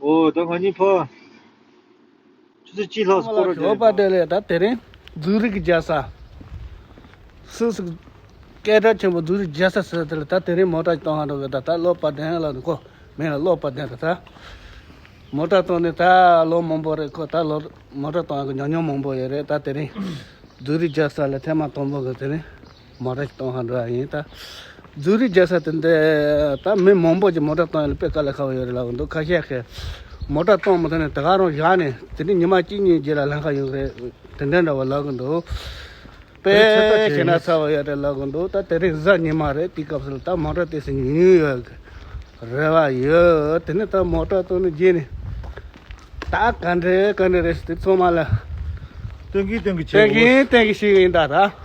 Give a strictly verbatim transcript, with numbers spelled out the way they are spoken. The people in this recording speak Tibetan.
ཨོ་ད་ང་གཉིས་ཕ། ཆུ་ཚོད་གཅིག་ལྷག་སྐོར་ར་ལོག་པ་དེ་ལས་ད་དེ་རིང་རྫུ་རིག་རྒྱལ་ས། སུ་སུ་སྐད་གྲགས་ཆེན་པོ་རྫུ་རིག་རྒྱལ་ས་ཟེར་དེ་ལ་ད་དེ་རིང་མོ་ཊ་གཏོང་ཧ་འགྲོ་གི། ད་ད་ལོག་པ་དེ་ལ་ནི་ཁོ་མིང་ལ་ལོག་པ་དེ་རེད་ད། མོ་ཊ་གཏོང་ནས་ད་ལོ་མང་པོ་རེད། ཁོ་ད་ལོ་མོ་ཊ་གཏོང་ཡག་གི་ཉམས་མྱོང་མང་པོ་ཡོད་རེད། ད་དེ་རིང་རྫུ་རིག་རྒྱལ་ས་ལ་ཐེངས་མ་དང་པོ་གི་དེ་རིང་མོ་ཊ་ཞིག་གཏོང་ཧ་འགྲོ་ཡ་ཡིན་ད། རྫུ་རིག་རྒྱལ་ས་དེ་འདྲ་ད་མི་མང་པོ་ཅིག་མོ་ཊ་གཏོང་ཡ་ལ་དཔེ་དཀའ་ལས་ཁག་པོ་ཡོད་རེད་ལབ་གི་འདུག་ཁ་ཤས་ཀྱིས་མོ་ཊ་གཏོང་མ་ཐུབ་ནས་དེ་ག་རང་བཞག་ནས་དེ་ནས་ཉི་མ་གཅིག་གཉིས་རྗེས་ལ་ལེན་ག་ཡོང་གི་རེད། དེ་འདྲ་འདྲ་བ་ལབ་གི་འདུག་དཔེ་ཚོད་ལྟ་བྱས་ན་ན་ཚ་བ་ཡོད་རེད་ལབ་གི་འདུག་ད་དེ་རིང་གཟའ་ཉི་མ་རེད། དེའི་སྐབས་སུ་ལ་ད་མོ་ཊ་ཏོག་ཙམ་ཉུང་ཉུང་ཡོད་གི་རེ་བ་ཡོད། དེ་ནས་ད་མོ་ཊ་གཏོང་ནས་རྗེས་ནས་ད་ག་འདྲ་ག་འདྲ་རེད་ཟེར་དེ་ཚང་མ་ལ་སྟོན་གིན་སྟོན་གིན་བྱས། སྟོན་གིན་སྟོན་གིན་ཞིག་ཡིན་ད་ད།